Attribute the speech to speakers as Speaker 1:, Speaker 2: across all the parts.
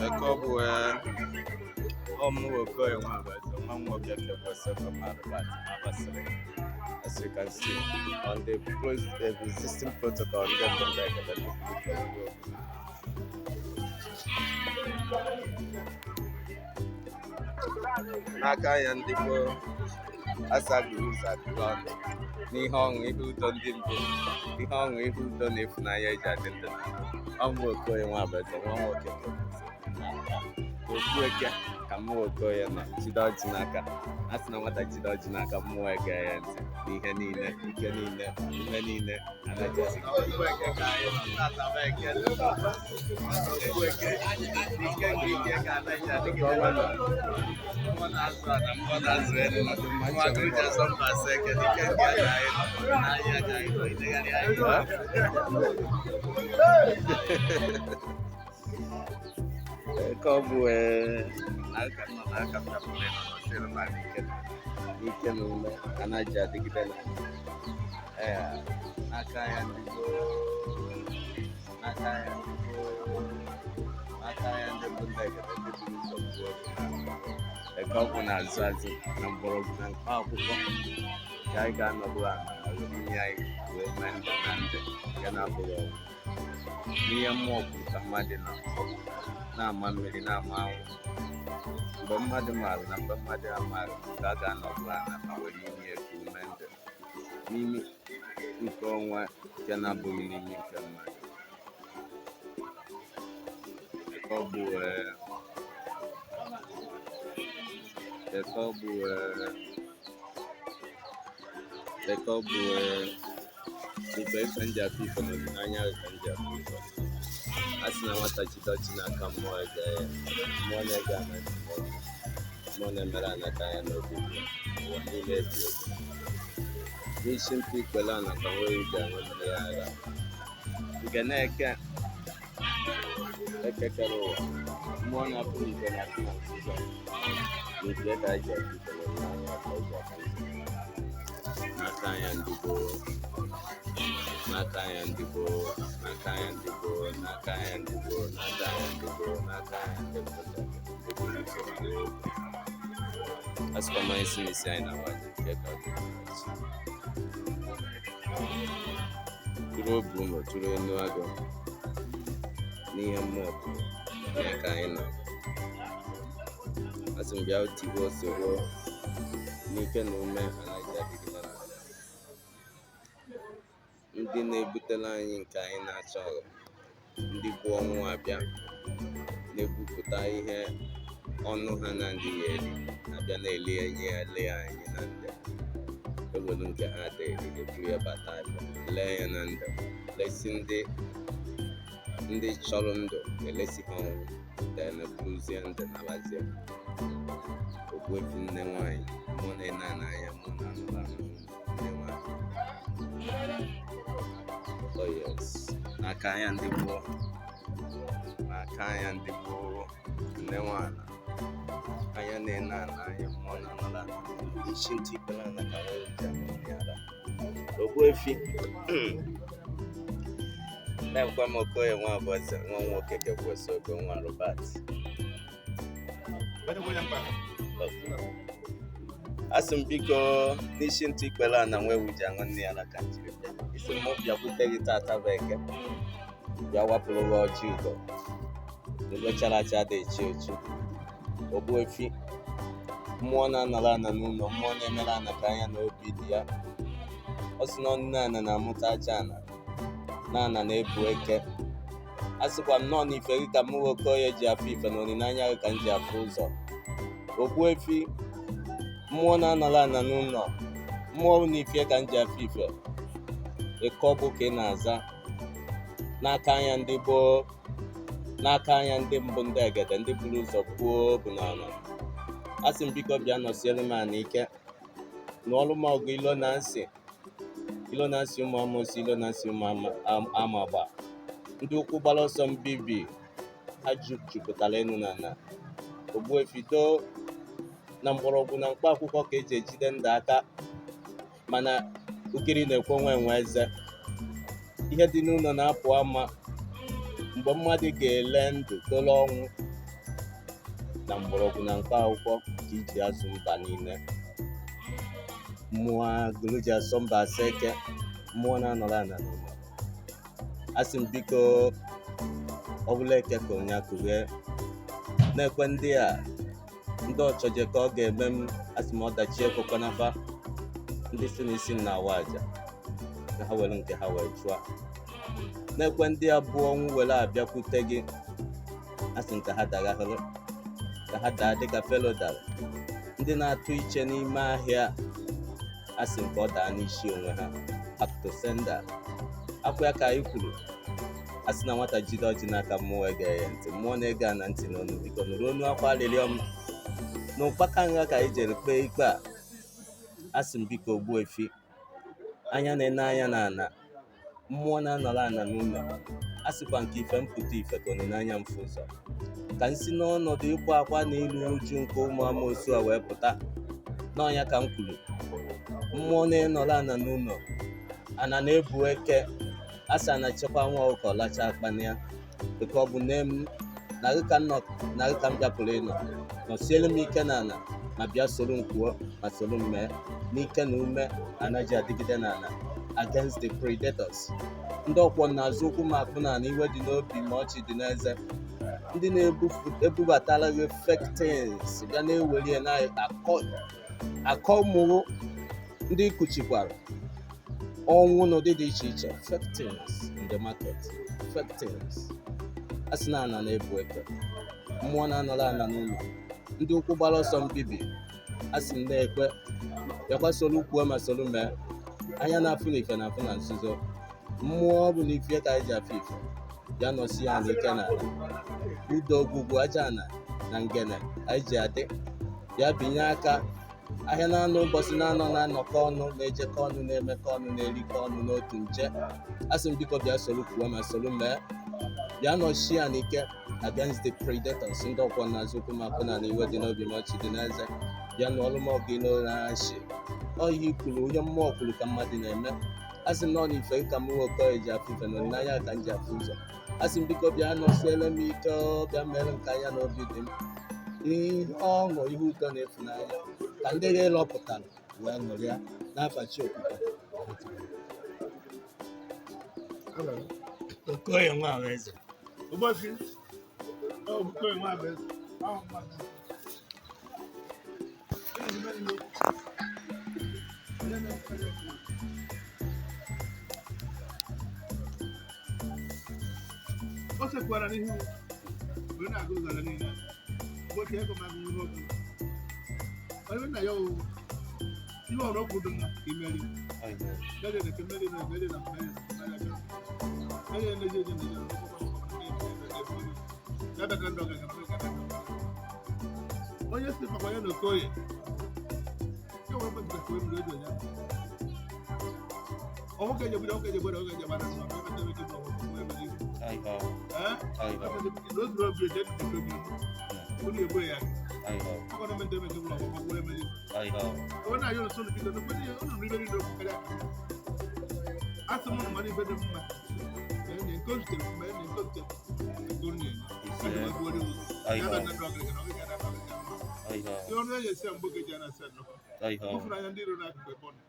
Speaker 1: Eke ọ bụ ọmụ Okoye Nwabeze, nwa nwoke Kebose Marbat Abasiri. As you can see, on the existing protocol, ndị mbụ ndị egede ndị kwuru okwu. N'aka ya ndị gboo asaghị ụzọ adịrị ọnụ n'ihe ọṅụ ihe udo ndị mbụ ihe ọṅụ ihe udo na ịfụnanya eji adị ndụ. Ọ bụ Okoye Nwabeze, nwa nwoke Kebose. Okpu eke ka mụ Okoye nọ jide ọjị n'aka. A sị na nwata jide ọjị n'aka, mmụọ ege ya ntị n'ihe niile, ike niile, ume niile anaghị esi. Okpu eke ka anyị nọ tata bụ eke. Okpu eke, ike nke ike ka anaghị adịgide. Mmụọ na-azụ ala, mmụọ na-azụ elu, mmụọ agụrụ ji asọ mba asa eke, n'ike nke ya ka anyị nọ, n'ahịa ka anyị nọ, idegharị anyị nọ. Eke ọ bụ n'aka nọ n'aka m ka m nọ nọsịrị m ala ike n'ike na ume anaghị adịgide na ee n'aka ya ndị gboo, n'aka ya ndị gboo, n'aka ya ndị bụ ndị egede ndị buru ụzọ gbuo oge. Eke ọ bụ na-azụ azụ na mgbọrọgwụ na mkpa akwụkwọ ka anyị ga-anọdụ ala ma were ihe anyị wee mee ndụ na ndụ nke na-abụghị ọnwụ. N'ihe mmụọ kwuru ka mmadụ nọ na-ama mmiri na-ama anwụ. Mgbe mmadụ maara na mgbe mmadụ amaghị ka a ga-anọdụ ala ma were ihe ka ume ndụ n'ime nke ọnwa nke na-abụghị n'ime nke mmadụ. Eke ọ bụ eke ọ bụ eke ọ bụ ife ife ndị afọ ife na olileanya ka ndị afọ ife. A sị na nwata jide ọjị n'aka, mmụọ ege ya, mmụọ na-ege anaghị mmụọ na-emere anaka ya n'obi dị ya, ụwa niile ebi ebi. N'isi mpụ ikpele ana ka nwere ije aṅụ mmiri ara. Nke na-eke ekekere ụwa, mmụọ na-apụ n'ife na-apụ na nzuzo. N'ife ka anyị ji afụ ife na olileanya ka anyị ji afụ ife. N'aka ya ndị gboo, n'aka ya ndị gboo, n'aka ya ndị gboo, n'aka ya ndị gboo, n'aka ya ndị gboo, n'aka ya ndị mbụ ndị buru ụzọ kwuo okwu. A sịkwa m anyị si n'isi anyị na waji nke ka ọ dị n'ụbọchị. Tụrụ obi ụlọ, tụrụ enu agụ n'ihe mmụọ kwuru ya ka anyị nọ. A sị m bịa tigbuo sogbuo n'ike na ume anaghị adịgide n'ala. Ndị na-ebutela anyị nke anyị na-achọghị, ndị bu ọnwụ abịa na-ebupụta ihe ọnụ ha na-adịghị eri, abịa na-eli enye ya lee anyị na ndụ. Ewelu nke ha ada eri, eburu ya bata abịa lee ya na ndụ, lesi ndị chọrọ ndụ elesi ha ọnwụ, then buruzie ndụ nabazie. Ogbuefi nne nwanyị, mmụọ na-ene ana anya, mmụọ na-anụrụ anụ nne nwanyị. Oh yes, n'aka anya ndị gboo, n'aka anya ndị gboo, nne nwanyị, anya na-ene ana anya, mmụọ na-anụrụ anụ, isi ntị ikpere ana ka nwere ji aṅụ mmiri ara. Ogbuefi na-ekwe m Okoye Nwabeze, nwa nwoke Kebose Ogo nwa Robert. Asị m biko n'isi ntụ ikpere ana nwa ewu ji aṅụ nne ya na ka m jiri bịa. Isi m bịakwute gị tata bụ eke, bịa wapụrụ gị ọjị ugo. Ugo chara acha dị echi echi. Ogbuefi, mmụọ na-anọrọ ana n'ụlọ, mmụọ na-emere ana ka anya na obi dị ya. Ọ sị na nne ana na-amụta aja ana, na ana na-ebu eke. A sịkwa m nọọ n'ife gị ka mụ Okoye ji afụ ife na olileanya gị ka m ji afụ ụzọ. Ogbuefi, mmụọ na-anọrọ ana n'ụlọ, mmụọ n'ife ka m ji afụ ife. Eke ọ bụ ka ị na-aza n'aka anya ndị gboo, n'aka anya ndị mbụ ndị egede ndị buru ụzọ kwuo bụ n'ala. A sị m biko bịa nọsiere m ana ike, nụọlụ m ọgụ ilo na nsị, ilo na nsị ụmụ amosi, ilo na nsị ụmụ amagba, ndị ụkwụ gbara ọsọ mbibi ha jupụtara enu na ala. Ogbuefi doo na mgbọrọgwụ na mkpa akwụkwọ ka eji ejide ndụ aka, mana ugiri na-ekwe nwe enwe eze. Ihe dị n'ụlọ na-apụ ama mgbe mmadụ ga-ele ndụ golo ọnwụ. Na mgbọrọgwụ na mkpa akwụkwọ ka iji azụ mba niile. Mmụọ agụrụ ji asọ mba asa eke, mmụọ na-anọrọ ana n'ụlọ. Asị m biko, ọ bụla eke ka onye akụghee na-ekwe ndị a ndị ọchọje ka ọ ga-eme m. Asị m ọdachi ekwekwana fa. Ndị si n'isi m na-awa aja ka ha were nke ha wee chụọ na-ekwe ndị a bụ ọnwụ were abịakwute gị. Asị m ka ha daghahụrụ, ka ha daa dịka felo dara. Ndị na-atụ iche n'ime ahịa, asị m ka ọ daa n'isi onwe ha, back to sender. Akwa ya ka anyị kwuru, a sị na nwata jide ọjị n'aka, mmụọ ege ya ntị. Mmụọ na-ege ana ntị n'ọnụ, biko nụrụ onu akwa arịrịọ m na ụkpaka nha ka anyị jere kpee ikpe a. Asị m biko, gbuo efi anya na-ene anya na ana, mmụọ na-anọrọ ana n'ụlọ. A sịkwa nke ife mpụta ife ka olileanya m fụ ụzọ, ka m si n'ọnọdụ ịkwa akwa na iru uju nke ụmụ amoosu a wee pụta n'ọnya ka m kwuru. Mmụọ na-enọrọ ana n'ụlọ, ana na-ebu eke, a sị ana chekwa nwa ọkụkọ lacha akpana ya, dịka ọ bụ nne m na gị ka m nọ, na gị ka m bịapụrụ ịnọ. Nọsiere m ike na ana, ma bịa soro m kwuo ma soro m mee n'ike na ume anaghị adịgide n'ala against the predators, ndị ọkwọ na-azụ ụkwụ ma akpụ n'ala, iwe dị n'obi ma ọchị dị n'eze, ndị na-ebubatara gị fake things, bịa na-ewere ya na-akọ akọ ụmụ ndị kuchikwara ọnwụ n'ụdị dị iche iche, fake things in the market, fake things. A sị na ana na-ebu eke, mmụọ na-anọrọ ana n'ụlọ, ndị ụkwụ gbara ọsọ mbibi, a sị m na-ekwe bịakwa soro kwuo ma soro mee. Anya na-afụ na ife na-afụ na nzuzo, mmụọ ọ bụ na ife ka anyị ji afụ ife bịa nọsi ya n'ike na ala udo ogwugwu aja ana na ngene anyị ji adị. Bịa binye aka ahịa na-anọ ụbọchị na-anọ na-anọkọ ọnụ, na-ejekọ ọnụ, na-emekọ ọnụ, na-erikọ ọnụ n'otu nche. A sị m biko, bịa soro kwuo ma soro mee, bịa nọchi ya n'ike against the predators, ndị ọkwọ na-azụ ụkwụ ma akpụ na iwe dị n'obi ma ọchị dị n'eze. Bịa nụọlụ m ọgụ ilo na-achị ọ ihe i kwuru, onye mmụọ kwuru ka mmadụ na-eme. A sị m nọ n'ife ka m nwoke eji afụ ife na olileanya ka m ji afụ ụzọ. A sị m biko, bịa nọsiere m ike, ọ bịa mere m ka anya na obi dị m ihe ọṅụ, ihe ụtọ na ịfụnanya, ka ndị ga-elọpụtara wee ṅụrịa n'afa chi okike.
Speaker 2: Okoye Nwabueze. Ụbọchị Okoye Nwabueze. Ahụ mmadụ. O sekwara n'ihu wee na-agụ ụzọ niile. Ụbọchị ego m agụ ihe ọbụla. Onye nna ya owu. Ihe ọrụ okwu dị mma ka imeri. Meri na meri na meri na meri na meri na meri na meri na meri na onye si papa ya na Okoye ya nwere mmadụ ka wee redio ya ọnwụ ka ejegbere ọnwụ ka ejegbere ọnwụ ka ejegbere na ọnwụ ka ejegbere ọnwụ ka ejegbere ee na otu obi eje dị obi unu egbe ya ọkọ na mende mende ụlọ ọgwụgwọ gwere mmeri ọ na-ayọ nso biko na kwenye unu nri mmeri n'okwu karịa. Asị m ụnụ mara ibe dị mma na nke o zutere mgbe na nke o zutere nke unu na-enye ihe ọnụ eji esi mgbe oge ji na-asa nnọkọ ụfụrụ anya ndị iro n'akụkụ ebe ọ nọ,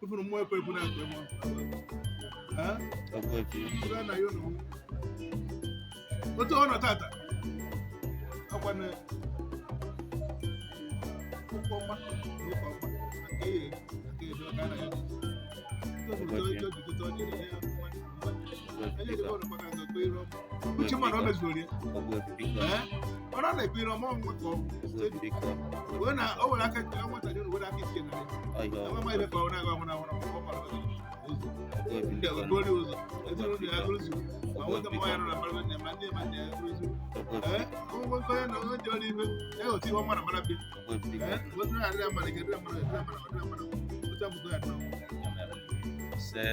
Speaker 2: ụfụrụ mmụọ ekwe ekwu n'akụkụ ebe ọ nọ. Ebe a na-ayọ ụnụ otu ọ nọ tata ọkwa na ụkwụ ọma na ụka ọma na nke ya eri na nke ya ebe ka a na ya uche mana o mezuru ya ee ọ na-ekpe ire ọma ọnwụ ka ọ wee na o were aka nwata nye were aka isi na ya enwe ma ibe ka ọ na-aga ọnwụ na anwụ na ọ mara ụzọ ndị ogori ụzọ ezinụlọ ya gụrụ zuru ma nwoke ma nwaanyị nọ na mara nne ma ndị ma nne ya gụrụ zuru ee ụgwọ nke onye na onye dị ọrụ ife ya ghọta ihe ọma na mara bi ee otu na adịrị amara gị adịrị amara adịrị amara adịrị amara otu abụkọ ya dị
Speaker 1: Se.